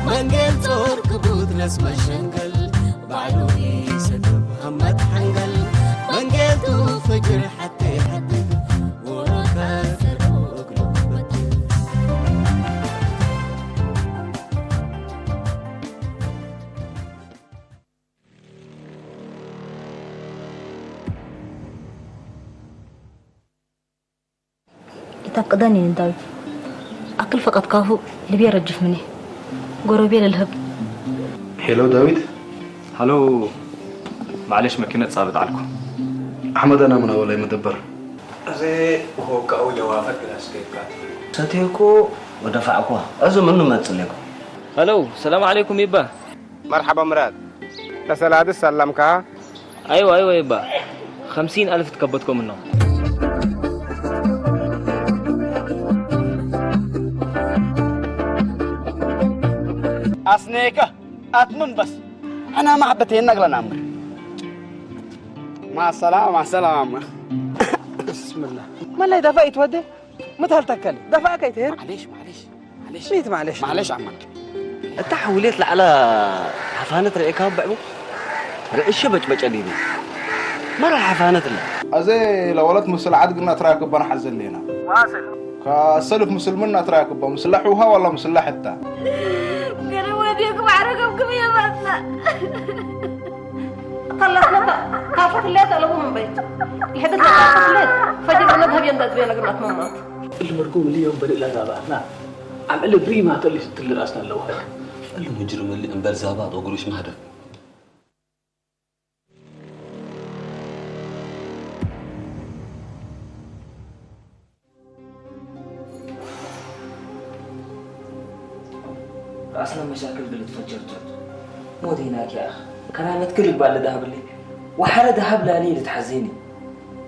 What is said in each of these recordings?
መንጌል ጾር ክቡት ነስ መሸንገል ባዕሉ ይሰደብ ሃማት ሓንገል መንጌል ቱ ፍጅር ሓቴ ሓቴ ወሮካ ዘሮ እግሉ በትል ኢታብ ቅደኒ ንዳዊት ኣክል ፈቐድካሁ ልብየ ረጅፍ ምኒ ጎረቤ ለልህብ ሄሎ ዳዊት ሃሎ ማዕለሽ መኪነት ጻብጥ ዓልኩ ኣሕመደና ምናወላይ መደበር እዚ ሆቃኡ የዋፈት ግላስ ከይካ ሰትየኮ ወደፋዕኳ እዚ ምኑ መጽለኩ ሄሎ ሰላም ዓለይኩም ይባ መርሓባ ምራድ ተሰላድስ ሰላምካ ኣይዋ ኣይዋ ይባ ከምሲን ኣልፍ ትከበትኮም ነው ኣስኔከ ኣትምን በስ ሕና ማሕበት የናግለና እምር ማሰላማ ማሰላማ ብስምላ መላይ ደፋ ይትወደ ምታል ተከል ደፋ ከይትሄር معليش معليش معليش ሚት ማለሽ معليش عمان እታ ሓውሌት ላዕላ ሓፋነት ርኤካ በዕቡ ርዕሸ በጭበጨ ዲኒ መራ ሓፋነት ላ ኣዘ ለወለት ምስል ዓድግና ትራክበና ሓዘ ሌና ካሰልፍ ምስልምና ትራክባ ምስላ ሕውሃ ዋላ ምስላ ሕታ ገለ ወዲኩም ዓረገብኩም የባትና ከላትነታ ካፈ ክልያት ኣለዎም እምበይ ልሕደት ለካፈ ክልያት ፈጅር ብነግሀብ የንዳ ዝበያ ነገር ኣትመማት المرقوم اليوم بدأ لنا بعضنا عم قلب ريما تلي تلي راسنا لو هيك فقال له مجرم اللي انبال زابات وقروش مهدف رأسنا مشاكل قلت فجرت وديناك يا أخ كرامتك اللي بال دهب اللي وحرة دهب لاني لتحزيني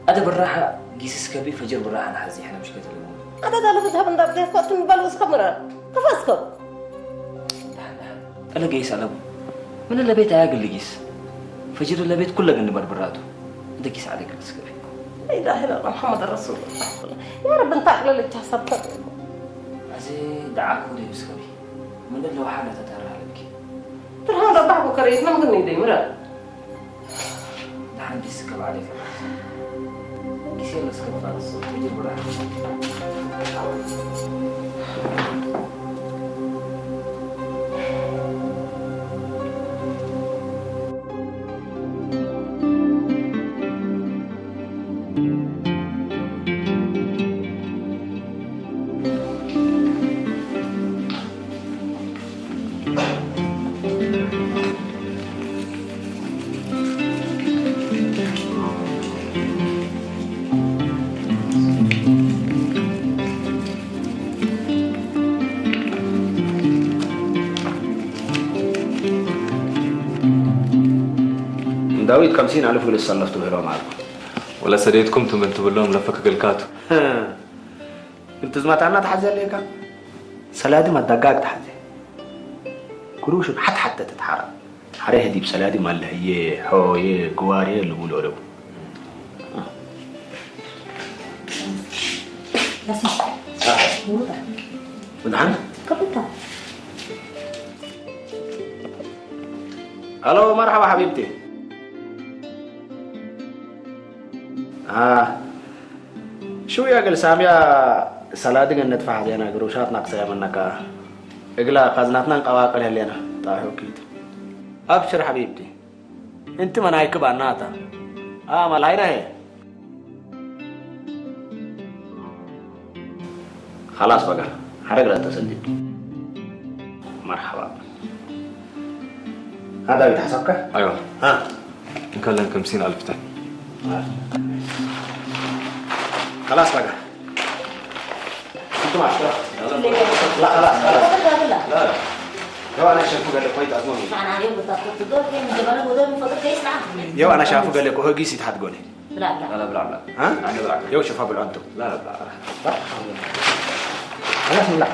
أدا بالراحة قيس سكبي فجر بالراحة نحزي إحنا مش كتلمون ኣታ ዳለፈ ዝሃብ እንዳብዘ ኮትን በልውስ ከምረ ተፋስከብ ጠለገይስ ኣለቡ ምን ለቤት ኣያግልጊስ ፈጅር ለቤት ኩለ ግን ንበር ብራቱ እንተ ጊስ ዓደግ ስከፊ لا إله إلا الله محمد رسول الله يا رب انت عقل لك حسبت ኣዚ ደዓኩ ደዩ ስከፊ ምን ለውሓ ለተተራ ለብኪ ትርሃን ረባሕኩ ከረይት መምግን ይደይ ምረ دحين بيسكب عليك كيسير مسكب فارس تجيب راحتك ዳዊት ከምሲን ኣልፍ ግልስ ሰለፍቱ ሄሮም ኣልኩ ወላ ሰደይትኩም ትምን ትብሎም ለፈክ ገልካቱ እንት ዝመታና ተሓዘ ኣለካ ሰላዲ መዳጋግ ተሓዘ ግሩሽ ሓት ሓተ ተትሓራ ሓረ ህዲብ ሰላዲ ማለህየ ሖየ ግዋርየ ልሙል ኦደቡ ላስማ ውሩዳ ምድሓን ከብታ هلو مرحبا حبيبتي آه شو يا قل سامية سلادق الندفع زينا قروشات ناقصة يا منك إقلا خزناتنا نقواقل هلينا طاحو كيت أبشر حبيبتي أنت من هاي كبار ناتا آه ما الهيرة هي خلاص بقى حرق لا تسدد مرحبا هذا بيت حسابك؟ ايوه ها نكلم كم سين الف تاني خلاص بقى انتوا مع الشرف لا خلاص خلاص لا لا لو انا شايفه قال لك كويس اظن معنا عليهم بتاخد تدور كده من زمان ودول من فضل كيس العقل يو انا شايفه قال لك هو قيس يتحد قولي ብላዕ ብላዕ። لا لا ብላዕ ብላዕ። ها؟ ኣነ ብላዕ። የው ሸፋ ብልዖ እንቱ። لا لا ብላዕ። خلاص ብላዕ።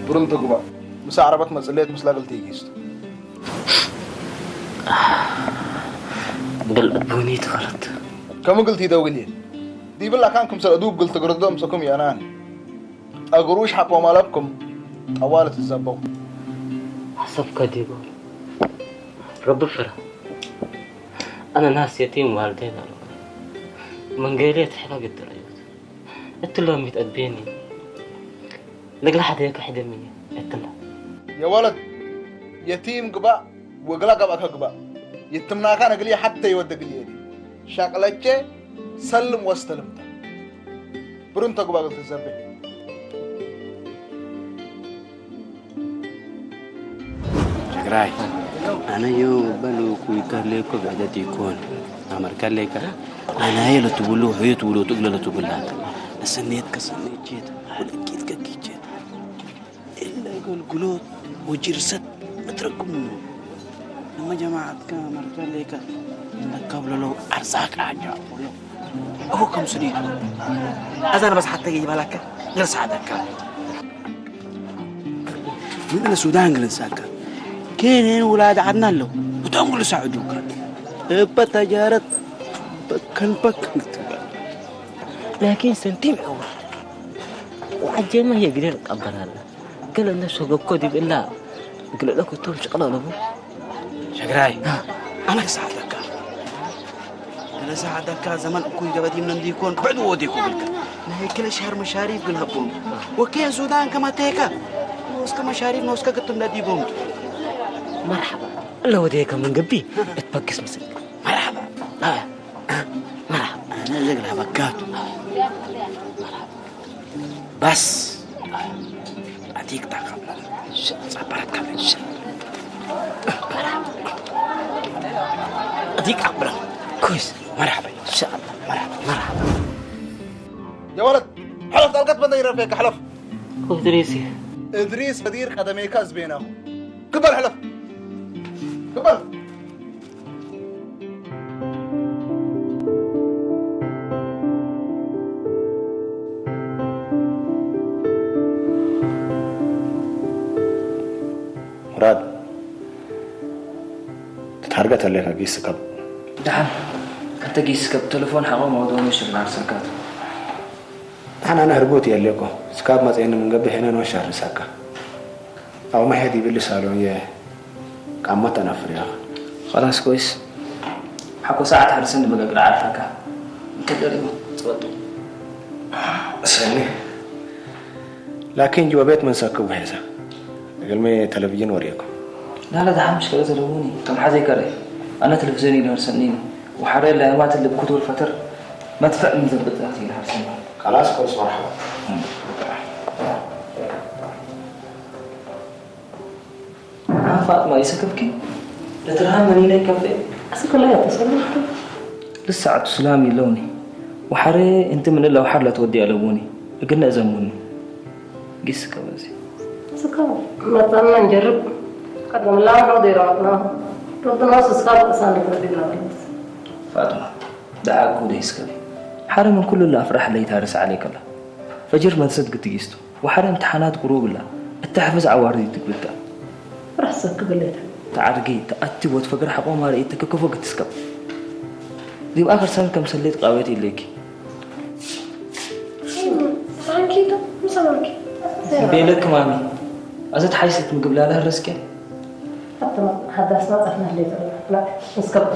ብሩን ተጉባእ። ምስ ኣዕረበት መጽለየት ምስ ላግልቲ ይጊስቱ። قلب بني تغلط. ከም ግልቲ ይደውል እየ። ዲብላ ካን ክምሰል እዱብ ግልቲ ግርዶ ምሰኩም የናን። ጠግሩ ሽሓቆም ኣለብኩም። ጠዋለት ትዘበው። حسب كديبو. رب فرا. أنا ناس يتيم والدين. من قال لي تحقق الدرجات. قلت لهم يتأبيني. لقل حد يك حد مني. قلت له. የወለድ የቲም ግባእ ወግላ ገባእካ ግባእ። የትምናካ ነግሊ ሓተ ይወደ ግሊ የዲ ሻቅለቼ ሰልም ወስተልምታ ብሩን ተጉባእ ግልቲ ዘበ ትግራይ ኣነዮ በሉ ኩይካለይኮ ብዕደት ይኮን ኣመርካለይካ ኣናየ ለትብሉ ሕዮ ትብሉ ትግለ ለትብላ ነሰኔት ከሰኔቼት ወለቂት ከኪቼት إلا يقول قلوب وجرست متركم لما جماعتك مرت عليك لك قبل لو أرزاق عجاب أبو كم سنين هذا أنا بس حتى يجيب لك غير ساعدك من السودان قلن ساكا كينين ولاد عدنان لو ودان قل ساعدوك إبا تجارت بكن بكن لكن سنتيم عور وعجينا هي قدر قبرها ገለ እንደ ሸገኮ ዲብ እላ ግለለኩ ቶም ሽቅላ ለቡ ሸግራይ ኣነ ክሳዓት ደካ ገለ ሰዓት ደካ ዘመን እኩይ ገበዲም ነንዲኮን ብዕድ ወዲኩ ብልካ ናይ ክለ ሻር መሻሪፍ ግን ሃቦም ወኬን ሱዳን ከማቴካ ኖስከ መሻሪፍ ኖስከ ግጥም ነዲቦም መርሓባ ለወዴከ ምን ግቢ እትበግስ ምስል መርሓባ መርሓባ ኣነ ዘግላ በጋቱ بس أديك تقبل صبرت كم إن شاء الله أديك أقبل كويس مرحبا إن شاء الله مرحبا مرحبا يا ولد حلف طلقت بدنا يرفيك حلف إدريسي إدريس بدير قدميك زبينه كبر حلف كبر ሙራድ፣ ተታርገ ተለካ ጊስ ስከብ። ደሓን፣ ክልተ ጊስ ስከብ ተለፎን ሓቆም ኣውደኑ ሽግር ዓርሰካት። ደሓን ኣነ ህርጎት የለ እኮ። ስካብ መጽኤኒ ምንገብሕ እነ ንወሻር ንሳካ። ኣው መሄድ ይብል ሳሎን የ ቃሞ ተነፍር ያኸ። خلاص كويس. ሓቆ ሰዓት ሓርሰን ንበለግራ ዓርፈካ። እንከደሪሞ ጽበጡ። ሰኒ ላኪን ጅወ ቤት ምን ሰክቡ ሄዛ እግልሚ ተለቪዥን ወሪኤኩም ላለ ደሓን ምሽ ከለ ዘለውኒ ከም ሓዘይ ከረ ኣነ ተለቪዥን ይደርሰኒ ወሓረ ለማት ልብ ኩቱር ፈትር መድፍዕ ምን ዘብጥ ዛት ይልሃርሰኒ ካላስ ኮስ መርሓባ ፋጥማ ይስክፍኪ ለትርሃን መኒነ ይከፍል أسكلا يتصلح لسه عبد السلام يلوني وحري انت من الا وحر لا تودي على بوني اقلنا زموني قيس كبزي سكو مثلا نجرب قدم الله حوضي راتنا ربنا واسس خلق سنة ربنا فاطمة دعاك ودي اسكبي حرم من كل اللي افرح اللي تارس عليك الله فجر من صدق تقيستو وحرم امتحانات قروب الله التحفز عوارضي تقبلتا رح سكب الليلة ተዓርጊ ተኣቲ ወትፈግር ሓቆማ ርእይ ትክክፎ ግትስከብ ዲብ ኣኸር ሰን ከም ሰሌት ቃዌት ኢለኪ ሳንኪቶ ምሰሎኪ ቤለክ ማሚ ኣዘት ሓይሰት ምግብ ላላ ረስከ حتى حدثنا طفنا الليلة لا مسكبة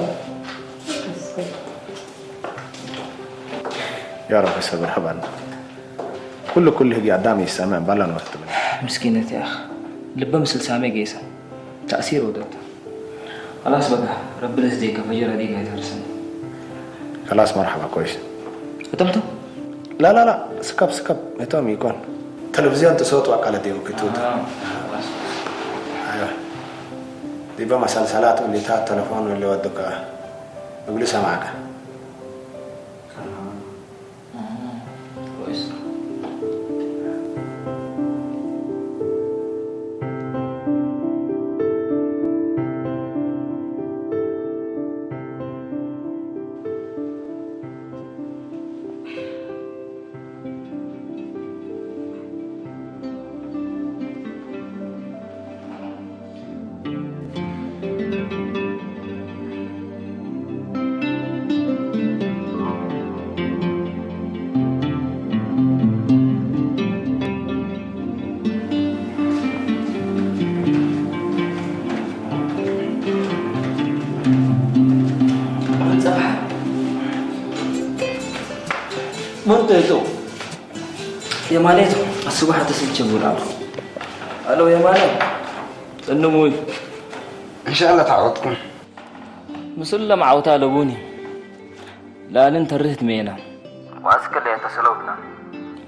يا رب صبر حبان كل كل هي قدامي يستمع بلا نوقت مسكينة يا أخ لبه مثل سامي قيسا تأثير ودت خلاص بقى ربنا يهديك فجر هديك هيترسن خلاص مرحبا كويس قتلته؟ لا لا لا سكب سكب متوم يكون تلفزيون تصوت وقال ديو كتوت آه. خلاص ايوه دي بقى مسلسلات واللي تاع التلفون واللي ودك يقول سمعك እቶ የማኔ እቶ ኣስቡሓ ተሰልቸ ብውል ኣሎ። ኣሎ የማኔ፣ ጥንሙይ። እንሻላ ተዓወትኩም። ምስለ መዓውታ ኣለቡኒ። ላልን ተርህት ሜና። ዋስከለ ያተሰለውትና።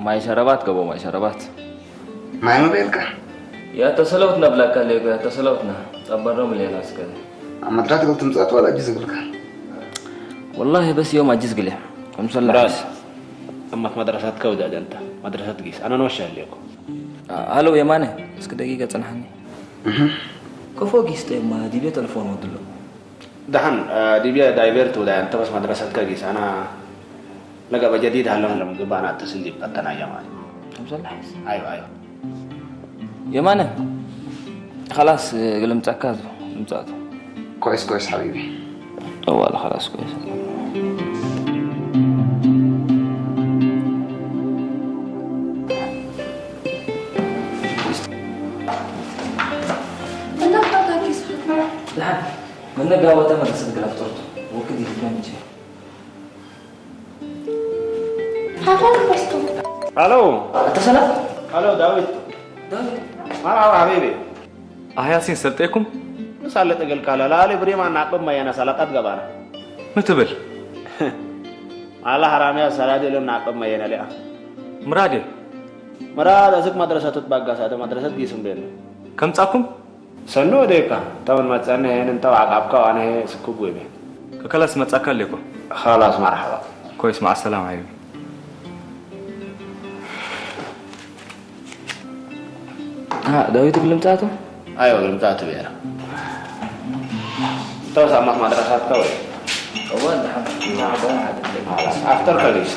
ማይ ሸረባት ገቦ ማይ ሸረባት። ማይ መቤልካ? ያተሰለውትና ብላካ ለይኮ ያተሰለውትና። ጸበሮ ምሌና እስከ። ኣብ መድራት ገብ ትምጻት ዋላ እጅ ዝግልካ? ወላሂ በስ ዮም ኣጅዝ ግልያ። ከምሰላ ምራስ። أما في مدرسة كودا أنت، مدرسة قيس، أنا نوشة اللي يكون. ሃሎ የማነ፣ እስኪ ደቂቀ ጽንሓኒ። እህ። ከፎ ጊስተ የማ ዲቤ ተለፎን ወድሎ። ደሓን፣ ዲቤ ዳይቨርት ወዳ ኣንተ በስ መድረሰት ከጊስ፣ ኣና ለገበ ጀዲድ ሃለም ሃለም ግባና ተስንዲ በተና የማን። ከምሰላ ሓይስ። ኣይዋ፣ ኣይዋ። የማነ፣ خلاص፣ ግልምጻካ ዞ፣ ግልምጻቱ። كويس، كويس حبيبي. ጠዋል خلاص كويس. ደሓን፣ መነጋወተ መለሰት ግላፍጦርቱ። ወክድ ይትመምቼ። ሓፋን ኮስቱ። ሃሎ። ኣቶ ሰላም። ሃሎ ዳዊት። ዳዊት። መርሓባ ሓቢቢ። ኣህያሲን ሰልጠይኩም? ንሳለጥ እግልካ ለላሊ ብሪማ ናቅብ መየነ ሰለቀት ገባና። ምትብል? ኣላ ሓራምያ ሰላዲ ሎም ናቅብ መየነ ሊኣ። ምራድ እየ። ምራድ ኣዝቅ መድረሰት ትባጋሳተ መድረሰት ጊስም ቤነ። ከምጻኩም? ሰኑ ወደካ፣ ተውን መጸነ ሄን እንተው ዓቃብካ ዋነ ሄ ስኩቡ ይቤ። ከከላስ መጻካ ኣለኮ። خلاص مرحبا. كويس، مع السلامة حبيبي. ها، ዳዊት ግልምጻቱ? ኣይወ፣ ግልምጻቱ ቤራ። እንተው ሳማት ማድረሳት ተው። እወ፣ ደሓን። ደሓን፣ ደሓን። خلاص، أفطر كويس.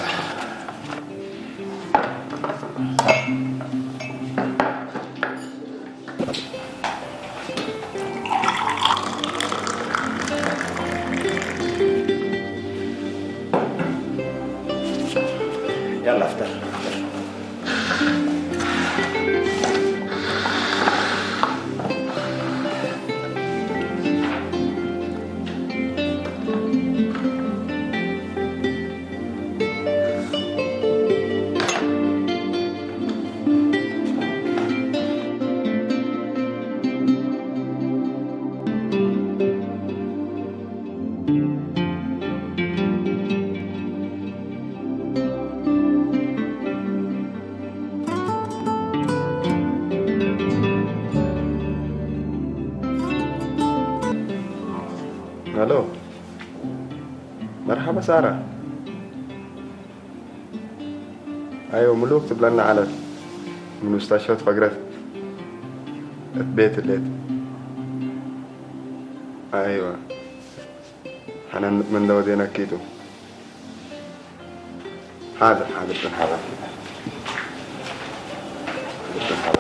يلا افتح. هلو. مرحبا سارة. أيوة، ملوك تبلنا على من مستشفى فقرت. بيت الليت. أيوة. حنان من دو دينا كيتو. حاضر، حاضر، بنحضر. بنحضر.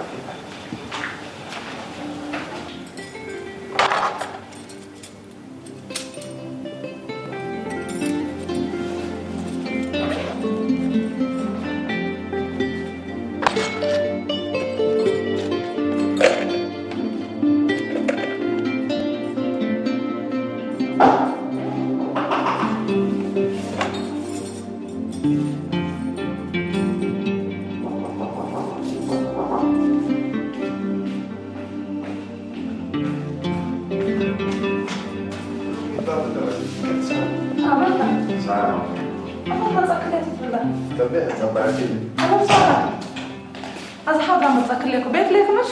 ኣዛ ሓብራ መጻክለይ እኮ ቤት ለይክምሽ።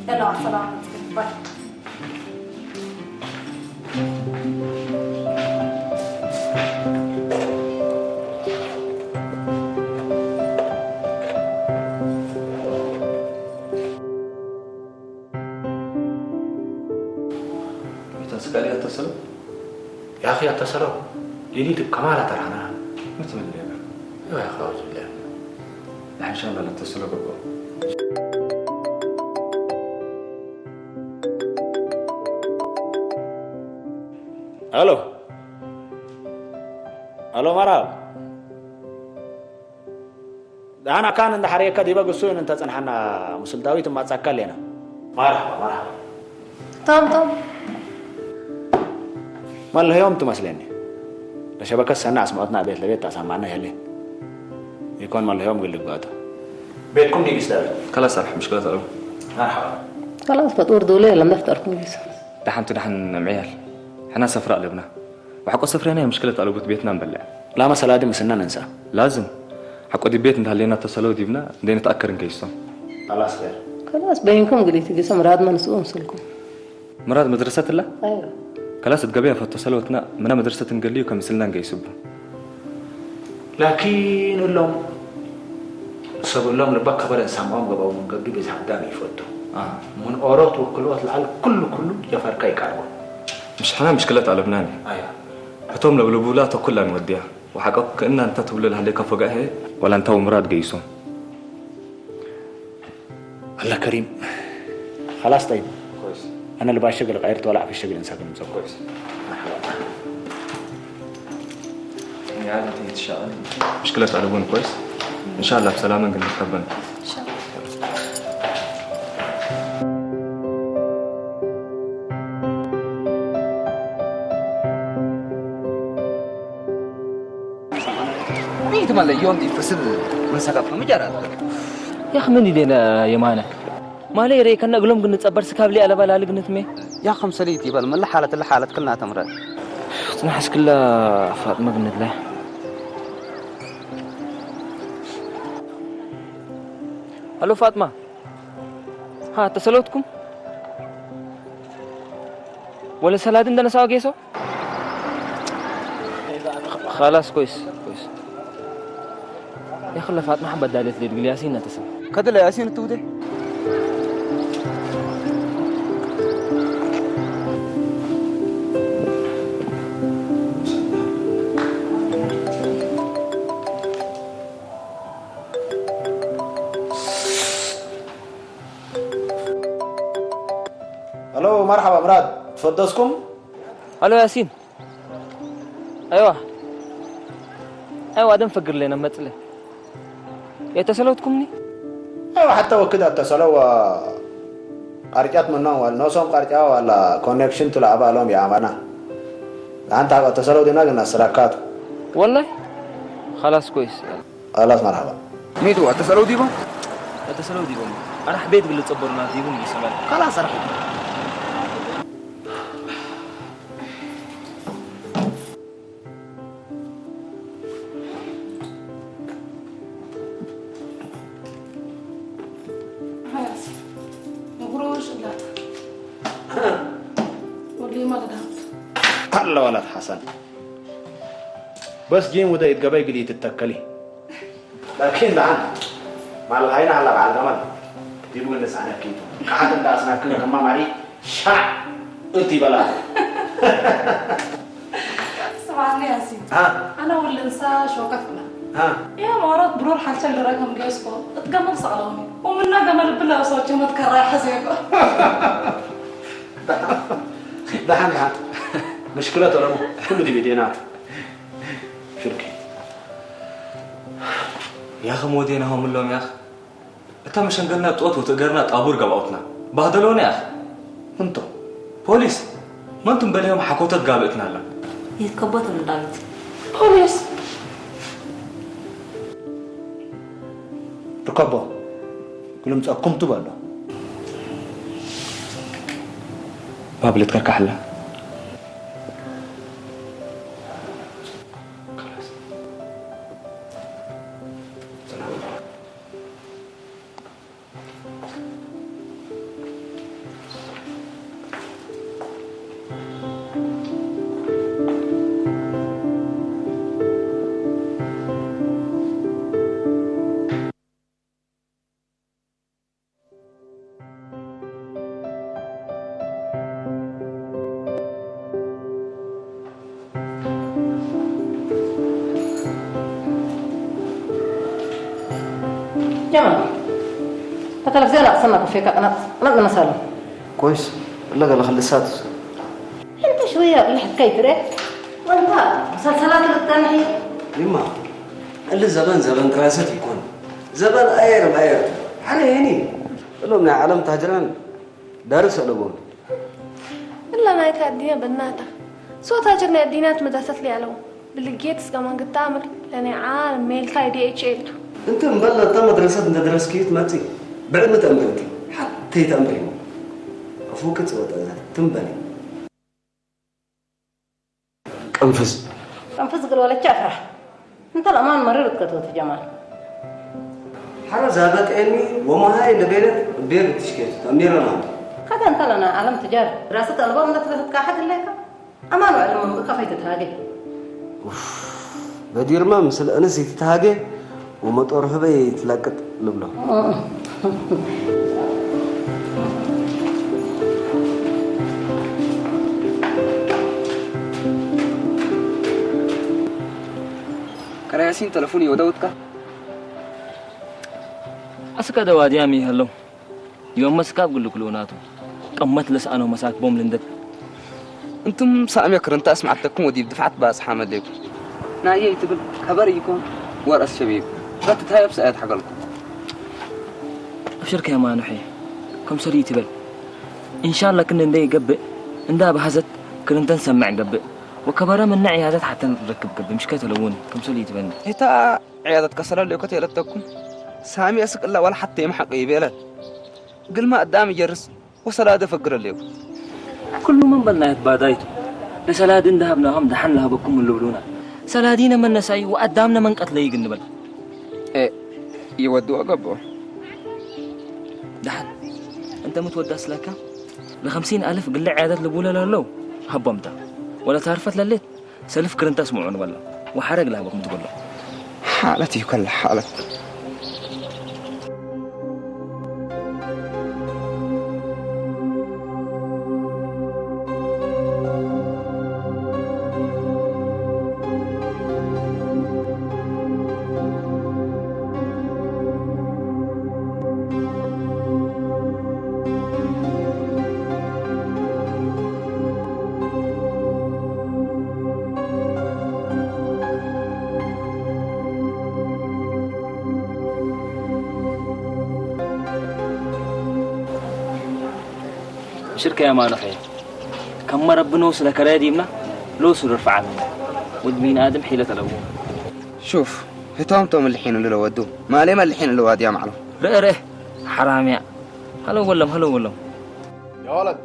የላ፣ ሰላም መጽክል። ባይ። ቤታ ስጋሪ ኣተሰሎ? يا أخي أتصلوا. ليلي كمال ترانا. ما تملي أنا. يا أخي أعوذ بالله. نحن إن شاء الله نتصل بكم. ألو. ألو مرحبا. ደሓን ኣካን እንዳ ሓርየካ ዲበ ግሱይን እንተ ጽንሓና፣ ምስል ዳዊት እማጻካ ኣለና። መርሓባ፣ መርሓባ። ቶም፣ ቶም። መለህዮም ትመስለኒ። ለሸበከት ሰና ኣስምዖትና ቤት ለቤት ታሳማና የለ። يكون ملهيهم قل لك بقى. بيتكم دي قسطاوي. خلاص أرحم مشكلة ألو. مرحبا. خلاص فطور دولة لما افتركم بيس. دحن تدحن معيال. حنا سفرة قلبنا. وحقو سفرة هنا مشكلة ألو بيت بيتنا نبلع. لا مسألة دي مسنا ننسى. لازم. حقو دي بيت انت هلينا تسلو ديبنا دين تأكر نكيسون. خلاص خير. خلاص بينكم قليت قسم راد ما نسؤون سلكم. ምራት መድረሰት እላ? ኣይዋ። ከላስ እትገበያ ፈቶ ሰለወትና ምና መድረሰት እንገልዩ ከም ምስልና እንገይስቡ። ላኪን እሎም ሰብ እሎም ልባ ከበረ እንሳምዖም ገባው መንገዱ ቤዛ ኣዳም ይፈቱ። ምን ኦሮት ውክልኦት ለዓል ኩሉ ኩሉ ጀፈርካ ይቃርቦ። ምሽ ሕና ምሽክለት ኣለብናኒ። ኣያ። እቶም ለብልቡላ ተኩላ ንወድያ። ወሓቀኩ ክእና እንተ ትብሎ ለሃለካ ፈጋሄ ወላ እንታ ወምራት ገይሶም። الله كريم. خلاص طيب. كويس. أنا اللي بشغل غيرت ولا في الشغل إنسان من زمان. كويس. مرحبا. يعني أنت تشتغل. مشكلة تعلمون كويس. إن شاء الله بسلامة نقدر نتقابل. إن شاء الله. Ridi ma le yon di fasil man sakap ma jara. يا أخي من يدينا يا مانا؟ ما لي ريكنا قلوم قلنا تصبر سكاب لي على بال على قلنا تمي. يا خمسة ليت يبال من لحالة لحالة كلنا تمرد. تنحس كلها فاطمة قلنا له. ألو فاطمة. ها تسلوتكم؟ ولا سلاد عندنا سوا قيسو؟ خلاص كويس كويس. يا خلى فاطمة حبة دالت لي تقول ياسين نتسم. كدل ياسين التودي. ألو مرحبا مراد، تفضلكم؟ ألو ياسين. أيوة. أيوة دم فقر لنا متلة. يا تسلوتكمني؟ أيوة حتى وكده التسلو قرجات منهم ولا نوسهم قرجة ولا كونكشن تلا أبا لهم يا أمانة. أنت تسلو دينا قلنا سراكات. والله. خلاص كويس. خلاص مرحبا. ميتوا تسلو ديبا؟ تسلو ديبا. أنا حبيت قلت صبرنا ديبا يسمع. خلاص أرحب. هلا ولد حسن. بس جيم وده يتقبل يقلي تتكلي. لكن دعنا مع الغاينا هلا بعد الغمل. دي بقول نسعى نكيتو كحد انت اسناكل كما ماري شع انت بلا. سمعني يا سيدي. ها. أنا والإنسان شوكتنا. ها. يا مرات برور حالتي اللي راكم جايسكو. اتقمر صالوني. ومنا قمر بالله وصوت جمد كراي حزيكو. دحن دحن. مشكلة ولا مو؟ كل دي بدينات. شركي. يا أخي مودينا هم اللوم يا أخي. እታ መሸንገልና ጦት ወትእገርና ጣቡር ገባኦትና ባህደሎና ያኽ እንቶ ፖሊስ መንቱም በለዮም ሓኮተት ጋብእትናላ ይትከቦት እንዳሉት ፖሊስ ርከቦ ግልምፀኩም ትበሎ ባብለት ከርካሕላ ጀማል ተከለፍ ዜና ቅሰና ኮፌካ ቅናጥ ቅናጥ መሳሉ ኮይስ እለገለ ክልሳት እንተ ሽወያ ቅልሕ ከይትርኤ ወንታ ሰልሰላት ልጠንሒ ይማ እሊ ዘበን ዘበን ክራሰት ይኮን ዘበን ኣየር ኣየር ሓነ የኒ እሎም ናይ ዓለም ታጅራን ዳርስ ኣለቦም እላ ናይታ ኣዲና በናታ ሶታ ጅርና ኣዲና ትመዳሰት ሊያለው ብልጌት እስከ መንግታ ምር ለኔ ዓር ሜልካ ዲ ኤች ኤል ቱ እንትን በል፣ እታ መድረሰት እንተ ደረስክዩ ትመጺ። ብዕድመ ተንበልቲ፣ ሓተይ ተንበሊ። ኣፉ ክጽወጥ እዛ ትንበሊ። ቅንፍዝ። ቅንፍዝ ግል ወለቻ ፍራሕ። እንተ ለማን መሪር እትከተው ትጀማል። ሓረ ዛበጠኒ ወመሃይ ለቤለት ቤር ትሽኬት ተሚረና። ከተ እንተ ለና ዓለም ትጃር ድራሰት ኣልባም እንደ ትበህት ካሕት ለካ። ኣማኑኤል ምን ብከፈይ ትትሃገ። ኡፍ፣ በዲርማ ምስል እንስ ይትትሃገ ወመጦር ህበይ ትላቅጥ ልብሎ። ከራያሲን ተለፉን ይወደውትካ። ኣስከ ደዋድያም ይህለው። ዮም መስካብ ግሉ ክልኡናቱ። ቀመት ለስኣኖ መሳክቦም ልንደት። እንቱም ሳእሜ ክርንታ እስማዕተኩም ወዲብ ድፍዓት ባጽሓ መደይኩም። ናየይ ትብል ከበር ይኮን ወረስ ሸቢብ። በትታየብ ሰኣት ሓገልኩም። ኣብሽር ከማኑሐ። ከም ሰሪ ትበል። ኢንሻላ ክንደ እንደ ይገብእ። እንዳ ብሃዘት ክርንተን ሰምዕ ገብእ። ወከበረ ምነ ዕያደት ሓተን ርክብ ገብእ። ምሽከ ተለውን። ከም ሰሪ ትበል። እታ ዕያደት ከሰለል ዮከት የለተኩም። ሳሚ እስቅላ ወላ ሓተ የምሓቅ ይቤለል። ግልማ ኣዳም ይጀርስ ወሰላደ ፈግረለዩ። ኩሉ መን በልናየት ባዳይቱ። ለሰላዲ እንዳሃብናሆም ደሓን ለሃበኩም ልብሉና። ሰላዲነ መን ነሳይ ወኣዳምነ መን ቀትለይ ግን ንበል። ኤ፣ ይወድኦ ገብኦ። ደሓን። እንተ ምትወዳስ ለካ ለኸምሲን ኣልፍ ግለ ዕያደት ልብውለ ለለው ሃቦምታ። ወላ ታርፈት ለሌት ሰልፍ ክርንታ ስምዑ ንበሎ። ወሓረግ ላሃበኩም ትበሎ። ሓለት እዩ ከላ ሓለት። ሽርከ የማኖኸ፣ ከመ ረቢ ንኡስ ለከረየ ዲብና፣ ንኡስ ርፍዓት፣ ወድ ቢን ኣድም ሒለት ኣለዎ። ሹፍ፣ ህቶም ቶም ልሒኑ ልለወዱ፣ ማሌመ ልሒኑ ልዋድያ ማዕሎ። ርእ ርእ፣ ሓራምያ። ሃለው ወሎም፣ ሃለው ወሎም። يا ولد،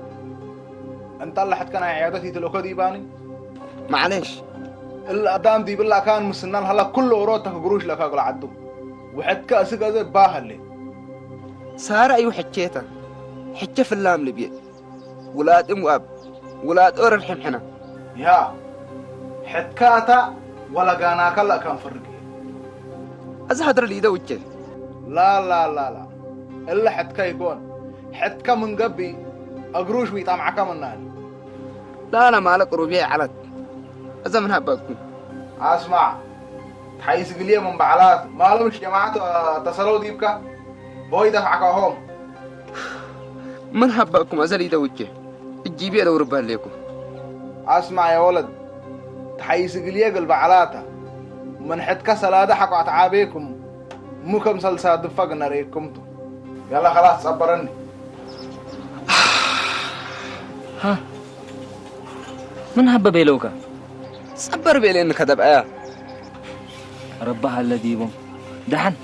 أنت اللي حتكون عيادتي تلوكو ديباني؟ معليش. الأدام دي بالله كان مسنان هلا كل وروتك قروش لك أقول عدو. وحتك أسيق أزي باهلي. ሳራ እዩ ሕቼታ፣ ሕቼ ፍላም ልብየ፣ ውላድ እም ወኣብ፣ ውላድ ኦረር ሕምሕና። ያ፣ ሕትካታ ወላ ጋናካ ላ ካን ፍርቅ። እዚ ሃድረ ልኢደ ውቼ። ላ፣ ላ፣ ላ፣ ላ። እለ ሕትካ ይኮን። ሕትካ ምን ገቢ፣ እግሩሽ ዊጣምዓካ ምናል። ላ፣ ላ፣ ማለቅ ሩብየ ዓለት። እዛ ምን ሃበኩም? ኣስማዕ፣ ተሓይስ ግልየ ምን በዓላት፣ ማለምሽ ጀማዓት ተሰለው ዲብካ፣ ቦይ ደፍዓካሆም። ምን ሃበኩም ኣዘል ኢደውቼ፣ እጂቢ የደውርባ ኣለኩም። ኣስማዕ ያ ወለድ፣ ተሓይስ ግልየ ግል በዓላታ፣ ምን ሕትካ ሰላደ ሓቋት ዓቤኩም፣ ሙ ከም ሰልሳ ድፋ ግነረየኩምቱ። ያላ ኸላስ ጸበረኒ። ሃ፣ ምን ሃበ ቤለውካ? ጸበር ቤሌኒ ከደብኣያ። ረባ ሃለ ዲቦም። ደሓን፣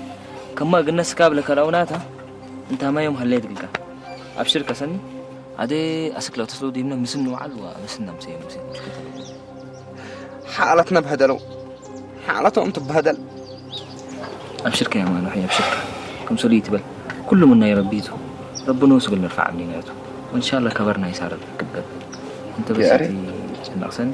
ከማ ግነስ ካብ ለከላውናታ፣ እንታ ማዮም ሃለ ይድግልካ። ኣብሽር ከሰኒ፣ ኣደ ኣስክለ ተስሎ ዲምነ ምስን ንውዓል ወ ምስን ነምሰየ ሙሴ። ሓለትና በህደለው። ሓለቶም ትበህደል። ኣብሽርካ ያ ማኑሐይ፣ ኣብሽርካ። ከም ሰሉይ ትበል። ኩሉ ምን ናይ ረቢ እዩ። ረቢ ንኡስ ግል ንርፋዕ ኣምኒና እዩ። ወንሻላ ከበር ናይ ሳረ ክበል። እንተ በሰቲ ጨነቕሰኒ።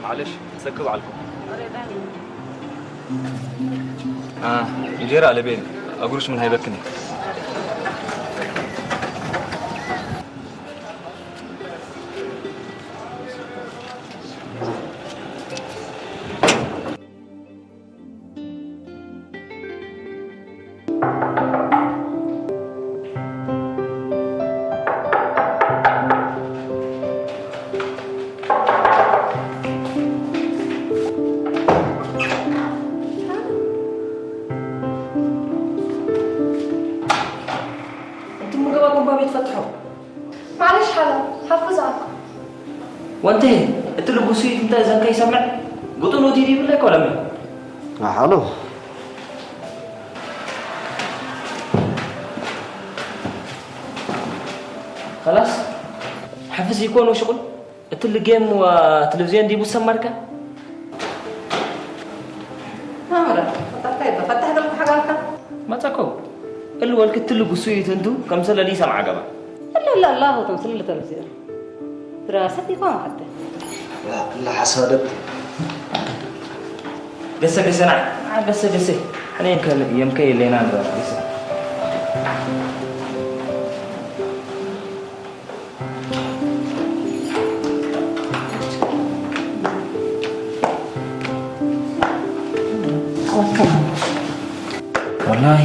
معلش، سكب عليكم. آه، እንጀራ ኣለቤን ኣጉርሽ ምን ሃይበክኒ። ቡባ ቤት ፈትሖ። ማለሽ ሓላ ሓፉ ዝኣልኩ። ወንተ፣ እቲ ልቡስ እንታይ ዘንከ ይሰምዕ? ጉጡን ወዲድ ይብለ ይኮለሚ። ኣሓሎ። خلاص? ሓፍዝ ይኮን ወሽቁል? እቲ ልጌም ዋ ቴሌቪዝዮን ዲቡ ሰማርካ? ኣምረ፣ ፈታሕካ ይበ፣ ፈታሕ ደልኩ ሓጋርካ። መጸኮ፣ እል ወልክ እቲ ልጉሱ ይትንቱ ከም ሰለሊ ይሰምዓ ገባ። እላ፣ እላ፣ እላ፣ ሆቶም ስለ ቴሌቪዝዮን። ድራሰት ይኮን ሓተ። ላ፣ ላ፣ ሓሳደት። ገሰ፣ ገሰ፣ ና፣ ና፣ ገሰ፣ ገሰ። ሕነ የምከ፣ የምከ የለና ንበራ፣ ገሰ። ወላሂ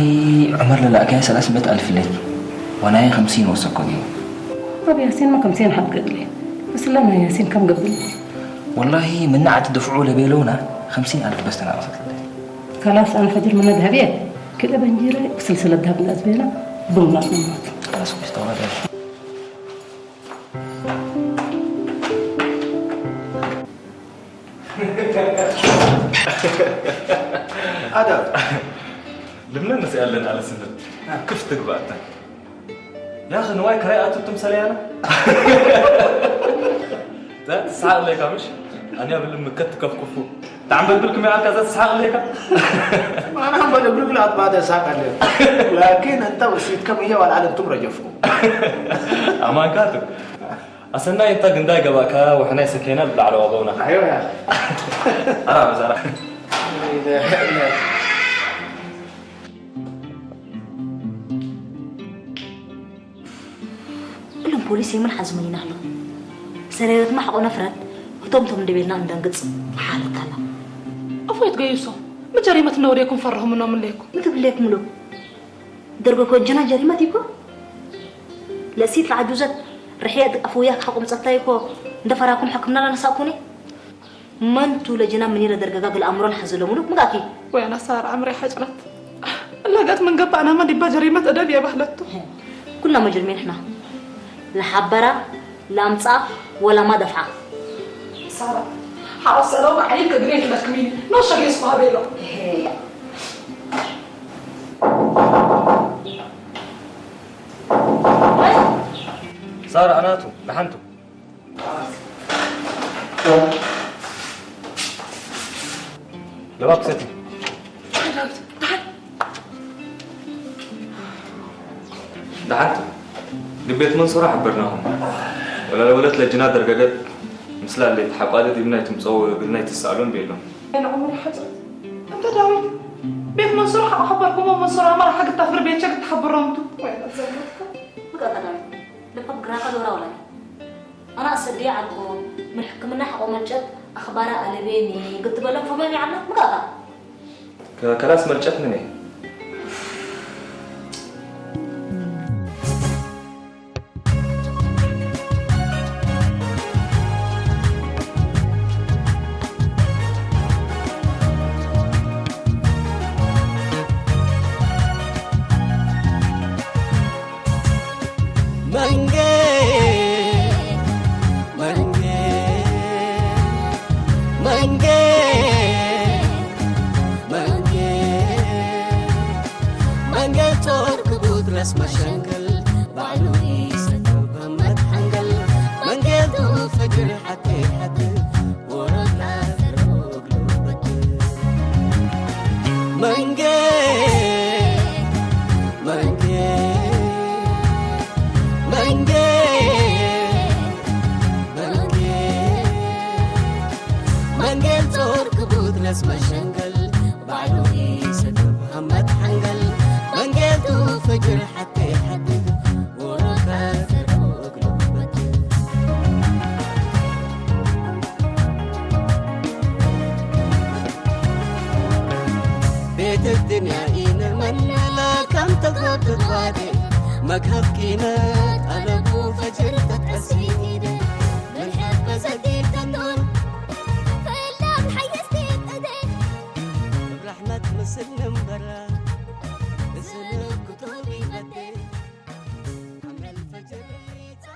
ዑመር ለላእካያ ሰላስ ምእት ኣልፍ ለኪ ወናየ ከምሲን ወሰኮ ዲዩ። ኣብ ያሲን ማ ከምሲን ሓብ ገድሊ። እስላ ናይ ያሲን ከም ገብል። ወላሂ ምናዕ ትድፍዑ ለቤለውና ከምሲን ኣልፍ በስተና ወሰት ለኪ። ከላስ ኣነ ፈጅር ምነ ድሃብ እየ። ክልተ በንጂረ ስልስለ ድሃብ እንዳዝቤና ቡና ምናት። ከላስ ውስጥ ተዋዳጅ። ኣዳም። ልምነ ምስ ያለን ኣለ ስንት ክፍት ትግባእታ። ያኺ ንዋይ ከራይ ኣቱቱም ሰለያና። ዛት ትስሓቅ ለካ ምሽ? ኣነ ብልም ምከት ከፍኩፉ። تعمل بالكم يا كذا تسحق ليك. أنا هم بدي أقول لك لا، ما تسحق عليك. لكن أنت وسيد كم هي والعالم تم رجفكم. ኣማንካቱ ኣሰናይ እንታ ግንዳይ ገባእካ ወሕናይ ሰኬና ብላዕለዋ በውና። أيوة يا أخي. ኣራ በዛራ። እሎም ፖሊስ የመን ሓዝሙን ኢና ኣሎ። ሰራዊት ማሕቆ ነፍረት ህቶም ቶም እንደቤልና እንደንግጽ ሓለት ኣላ። ኣፎይት ገይሶ መጀሪመት ነው ወዴኩም ፈርሁም ነው ምንሌኩም ምትብሌኩም ሎ። ደርጎ ኮ ጀና ጀሪመት ይኮ ለሲት ለዓጁዘት ርሕየት ኣፍውያ ካቁም ጸታይ ኮ እንደፈራኩም ሕክምና ላነሳኩኒ። መንቱ ለጅና ምን ይረ ደርገጋ ግል ኣምሮን ሓዘሎ ሙሉክ ምጋኪ። ወያና ሳር ኣምሬ ሓጭረት። እላጋት ምን ገባእና ማ ዲባ ጀሪመት እደብ የባህለቱ። ኩልና መጅርሜን ሕና። ለሓበራ ላምጻ ወላ ማ ደፍዓ። ሳራ ሓው ሰላም ዓይን ከግሬ ክለክሚኒ። ኖ ሸጌስ ማቤሎ። ሳራ ኣናቱ ለሓንቱ። ለባብ ሰቲ። ደሓንቱ ንቤት መንሱራ ሓበርናኹም። ወላ ለወለት ለጅና ደርገገት ምስላ ለይት ሓቋደት ኢብና ይትምጸው እግልና ይትሳእሉን ቤሎም። ኣነ ዑመር ሓጽር እንተ ዳዊት ቤት መንሱራ ሓ-፣ ሓበርኩሞ መንሱራ ኣማራ ሓግታ ፍር ቤት ሸግት ሓበሮምቱ። ወይ ዘመትካ። ብቃ ዳዊት ለባብ ግራካ ዶራ ወላ ኣና ሰዲ ዓልኮ ምን ሕክምና ሓቆ መርጨት ኣኽባራ ኣለቤኒ ግትበሎም ፈመም ይዓና ምቃታ። ከ-፣ ከላስ መርጨት ምን እየ? መንጌ፣ መንጌ፣ መንጌ፣ መንጌ፣ መንጌ ጾር ክቡት ረስ መሸንከል ባዕሉ ይሰከብ መት ሓንገል መንጌ ቱ ፈጅር ሓቴ ሓቴ መንጌ፣ መንጌ፣ መንጌ፣ መንጌ፣ መንጌ ጾር ክቡት ለስ መሸንገል ባዕሉ ይሰክብ ሃመት ሓንገል መንጌ ቱ ፈጅር ሓቴ ሓቴ ቤት الدنيا إن من لا كم تغطت وادي مكهف كينا